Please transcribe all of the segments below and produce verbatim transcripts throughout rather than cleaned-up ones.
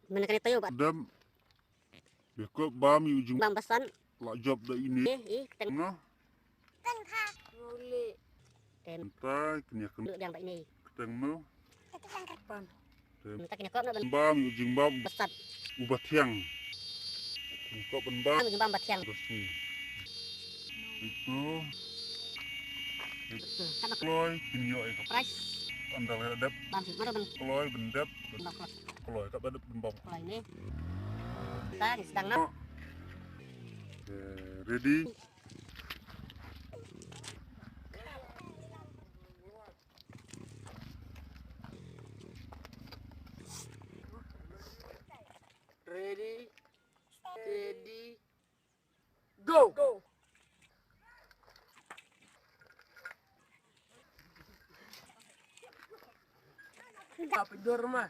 Mana kane tayo ba. Dem. Beko bam yu jing. Bam basan. La job da ini. Eh, eh, ten. No. Ten. Tai kenya ken. Duk yang ba ini. Keteng no. Pan. Tem. Minta kena kop nak ben. Bam yu jing bam. Besat. Uba thiang. Kop ben bam. Bam yu jing bam ba thiang. Terus ni. Itu. Kloi, pinyo eka. Price. Anda dep. Bam sih, mana ben. Kloi, ben dep. Bam kloi. Kloi, kap dep ben bam. Kloi ni. Kita ni sedang nak. Okay, ready. Ready, steady, go. Apa dorma?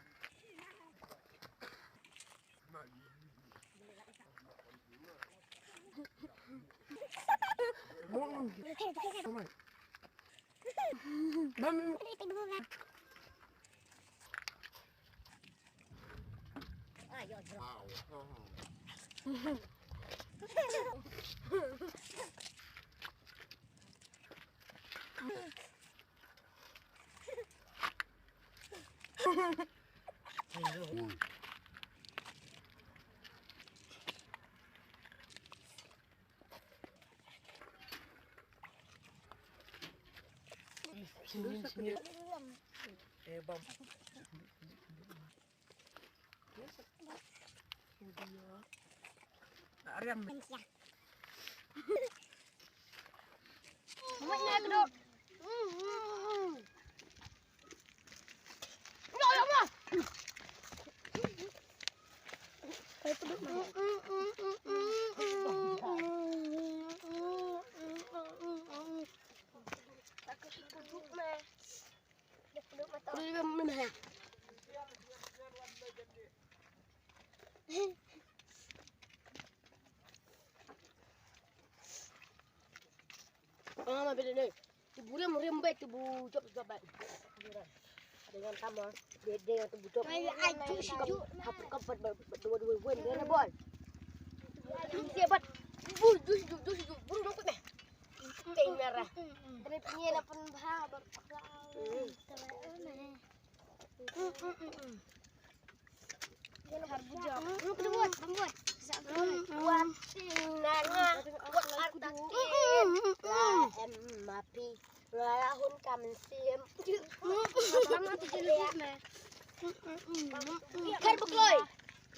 Ah, ma bele ne. Tu bu riam riam bai tu bu jop jop bai. Dengan tama, dia dengan tu bu jop. Ai ai tu si tu. Hap kap bat bat dua dua buen dia bol. Dia bat. Bu jus jus jus jus buru dong kut meh. Kain merah. Tapi punya lapan bah. Buat sinar, buat artakin. La em mapi, la hun kam sim. Kar bukloi.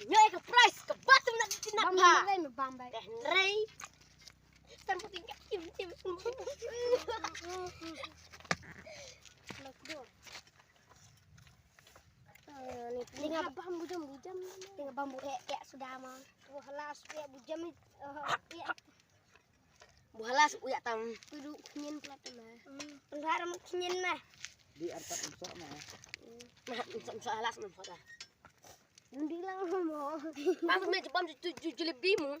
Nyo ka price ka batum na tina pa. Bam bai, bam bai. Rei. Tan puting ka tim tim. Let's go. Ni tengah bam bujam bujam. Tengah bam bu ek ek sudah ma. Bu halas ek bujam ni. Bu halas uyak tam. Kudu kunyin pula tu ma. Pengaram kunyin ma. Di artat insok ma. Nah, insok insok halas ma kota. Nanti lang mo. Bam me bam tu jelebi mu.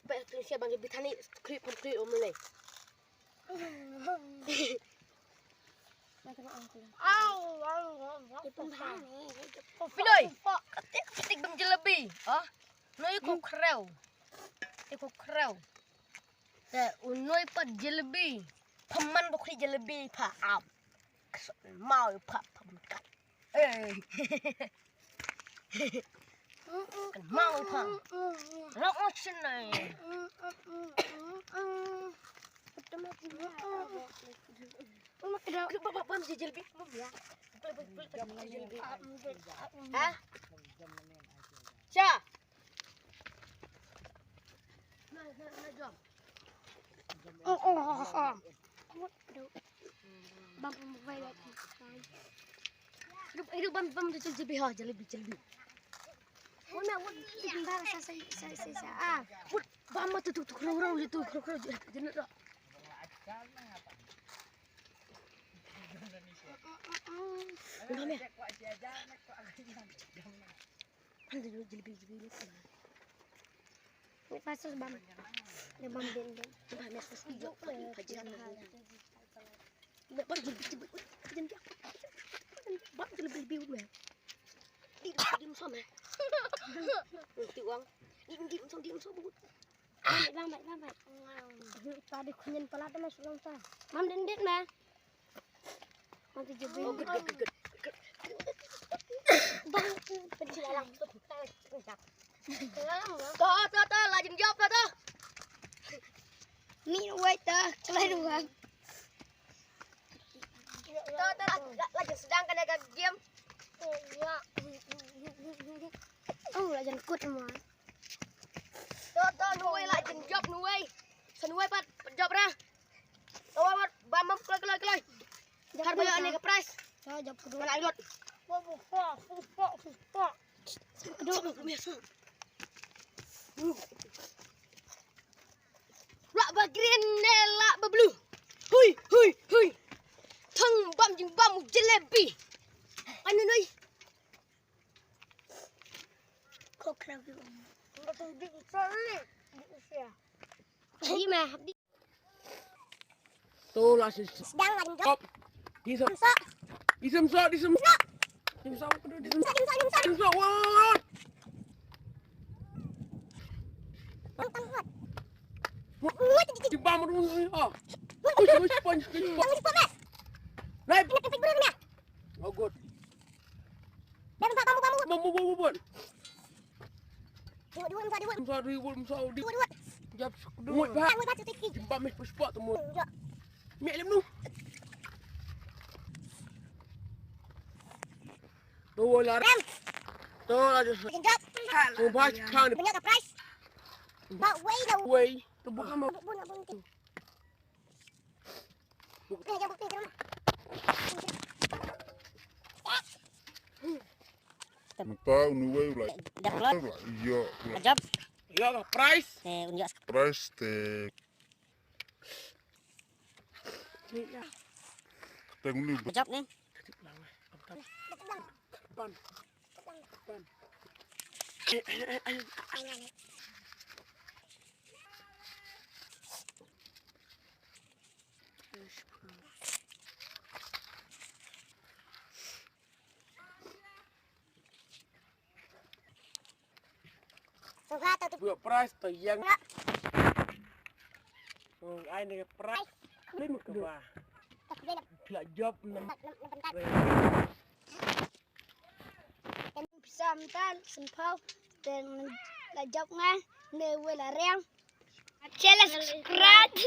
Ba tu sia bam jelebi tani kri pun kri om le. Pinoi. Ketik ketik bang jelebi. Ah. Noi ko kreu. Iko kreu. Te unoi pa jelebi. Paman bokri jelebi pa am. Mau pa paman kat. Eh. Kan mau pa. Lo o chin nai. Bam bam jelebi. Ha? Cha. Oh, oh, oh, oh. Bam, bam, bam, bam. Hidup, hidup, bam, bam, jalebi, ha, jalebi, jalebi. Mana, wut, tinggal sa, sa, sa, sa, sa, ah. Wut, bam, tu, tu, tu, kru, kru, tu, kru, kru, jenet dah. Bam ya. Kan tu jalebi, jalebi ni. Ni pasal bam. Dia bam din din. Bam ya sus ijo. Haji kan. Bam jalebi, jalebi. Bam jalebi, jalebi. Di di musuh meh. Ti wang. Dim, dim, song, dim, song, bukut. Bang, bang, bang, bang. Tadi kunyin pelat mas long sa. Mam dendit ma. Mam tu jebin. Oh, good, good, good, good. Bang, pensilalang. To, to, to, la jin jop to, to. Ni wait to, kelai dua. To, to, la, la, la jin sedang kena ka game. Oh, la jin kut mo. To, to, nuwei la jin jop nuwei. Sa nuwei pat jop ra. To, bam, bam, kelai, kelai, kelai. Kar ba ïoh ne ka prize. To, jop kedua. Mana ilot. Kedua. Lah ba green ne lah ba blue. Hui, hui, hui. Thang bam jing bam jalebi. Anu nui. Kok ragu. Di mah. To la si. Sedang lagi jop. Di sa. Di sa, di sa. Di sa. Di sa, di sa, di sa. Di sa. Wah. Tang, tang, kuat. Wah. Di bawah rumah. Ah. Wah. Wah, wah, sponge, sponge. Tang, sponge. Naik. Kena kepit burung ni. Oh, good. Bam, bam, bam, bam, bam. Bam, bam, bam, bam. Dua, dua, dua, dua. Dua, dua, dua, dua. Jap, dua. Dua, dua. Dua, dua, satu, tiga. Jumpa meh, push pot, temu. Dua. Mek lem nu. Dua, lar. Bam. Dua, lar. Jap. Dua, bas, kan. Banyak ke prize. Bak wei dah. Wei. Tebuk nama. Bun, bun, bun. Mynta uni wei u la. Dak klot. Ïa, u la. Jop. Ïa, prize. Te un ïa. Prize te. Te uni. Jop ni. Pan. Pan. Pan. Buat prize to ïeng. Oh, ai ne prize. Lim ke ba. Pla jop nam. Pisa mynta sempau. Teng la jop nga ne wei la reng. Chela subscribe.